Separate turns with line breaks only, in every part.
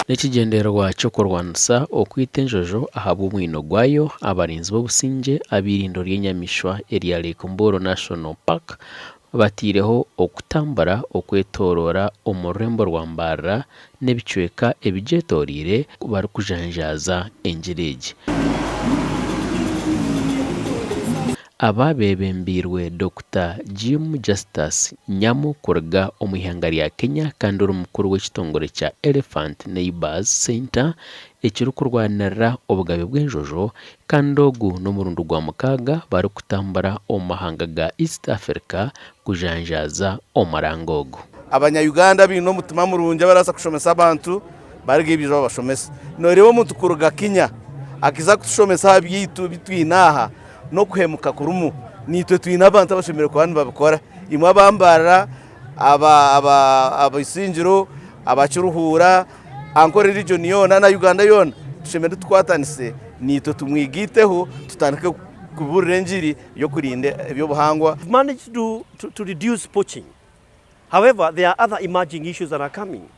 N'ekigyendererwa ky'okurwanisa okwita enjojo ahabw'omwino gwayo, abarinzi b'obusingye ab'eirindo ry'enyamaishwa erya Lake Mburo National Park bateireho okutambura okwetooroora omu rurembo rwa Mbarara n'ebicweka ebigyetoreire barikujanjaaza engira egi. Aba beebembeirwe Dokita Jim Justus Nyamu kuruga omu ihanga rya Kenya kandi ori mukuru w'ekitongore kya Elephant Neighbours Centre ekirikurwanirira obugabe bw'enjojo kandi ogu n'omurundi gwa mukaaga barikutambura omu mahanga ga East Africa kujanjaaza omuranga ogu.
Abanya Uganda abaine omutima murungi abarabaasa kushomesa abantu Barega ebiija babashomesa. Noreeba omuntu kuruga Kenya akiza kutushomesa aha byaitu ebi twine aha n'okuhemuka kurimu. Naitwe twine abantu abashemereire kuba nibabikora. Imwe aba Mbarara, aba Isingiro, aba Kiruhura, Ankole region yoona na Uganda yoona tushemereire tukwatanise naitwe tumwigaiteho tutandike kuburira engiri y'okurinda eby'obuhangwa.
We've managed to, to, to reduce poaching. However, there are other emerging issues that are coming.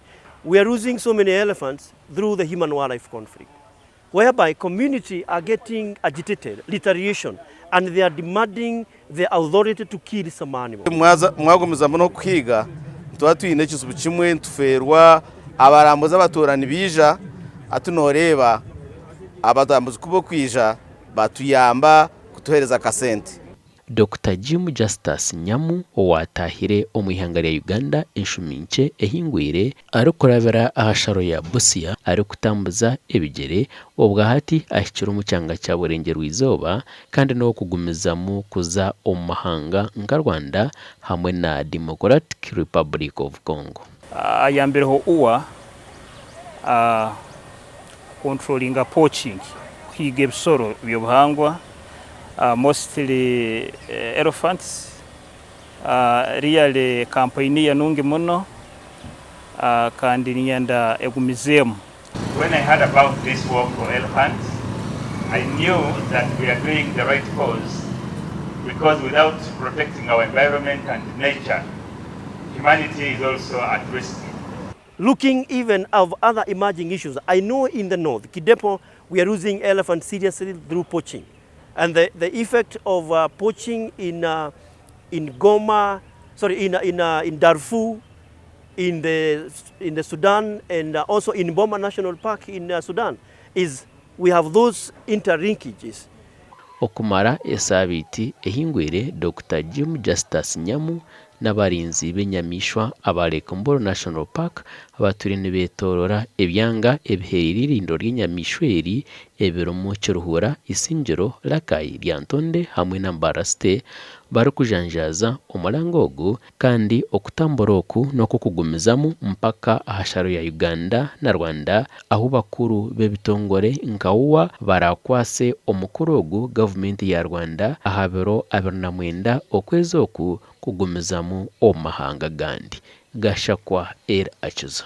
We are losing so many elephants through the human-wildlife conflict, whereby community are getting agitated, retaliation, and they are demanding the authority to kill some animals.
Mwagumizamu n'okuhiga nituba twine ekizibu kimwe nitufeerwa abarambuzi abatuura nibaija hati noreeba abarambuzi ku barikwija batuyamba kutuheereza akasente.
Dokita Jim Justus Nyamu owaatahire omu ihanga rya Uganda enshumi nkye ehingwire arikurabira aha sharo ya Busia arikutambuza ebigyere, obwahati ahikire omu kyanga kya Burengyerwa-izooba kandi n'owokugumizamu kuza omu mahanga nka Rwanda hamwe na Democratic Republic of Congo.
Ayambireho UWA kucontrollinga poaching, kuhiiga ebisoro by'obuhangwa mostly elephants, really campaign ye nungi muno kandi niinyenda egumizeemu.
When I heard about this walk for elephants, I knew that we are doing the right cause because without protecting our environment and nature, humanity is also at risk.
Looking even of other emerging issues, I know in the north, Kidepo, we are losing elephants seriously through poaching. And the, the effect of poaching in, in Goma, sorry, in, in, in Darfur, in the, in the Sudan, and also in Boma National Park in Sudan, is we have those interlinkages.
Okumara esaabiiti ehingwire, Dokita Jim Justus Nyamu n'abarinzi b'enyamaishwa aba Lake Mburo National Park batwire nibetoorora ebyanga ebihereire eirindo ry'enyamaishwa eri ebirimu Kiruhura, Isingiro, Rakai, Lyantonde hamwe na Mbarara City barikujanjaaza omuranga ogu Kandi okutambura oku n'okw'okugumizamu mpaka aha sharo ya Uganda na Rwanda ahu bakuru b'ebitongore nka UWA baraakwase omukoro ogu gavumenti ya Rwanda aha biro 29 okwezi oku kugumizamu omu mahanga agandi. Gashakwa El Akiza.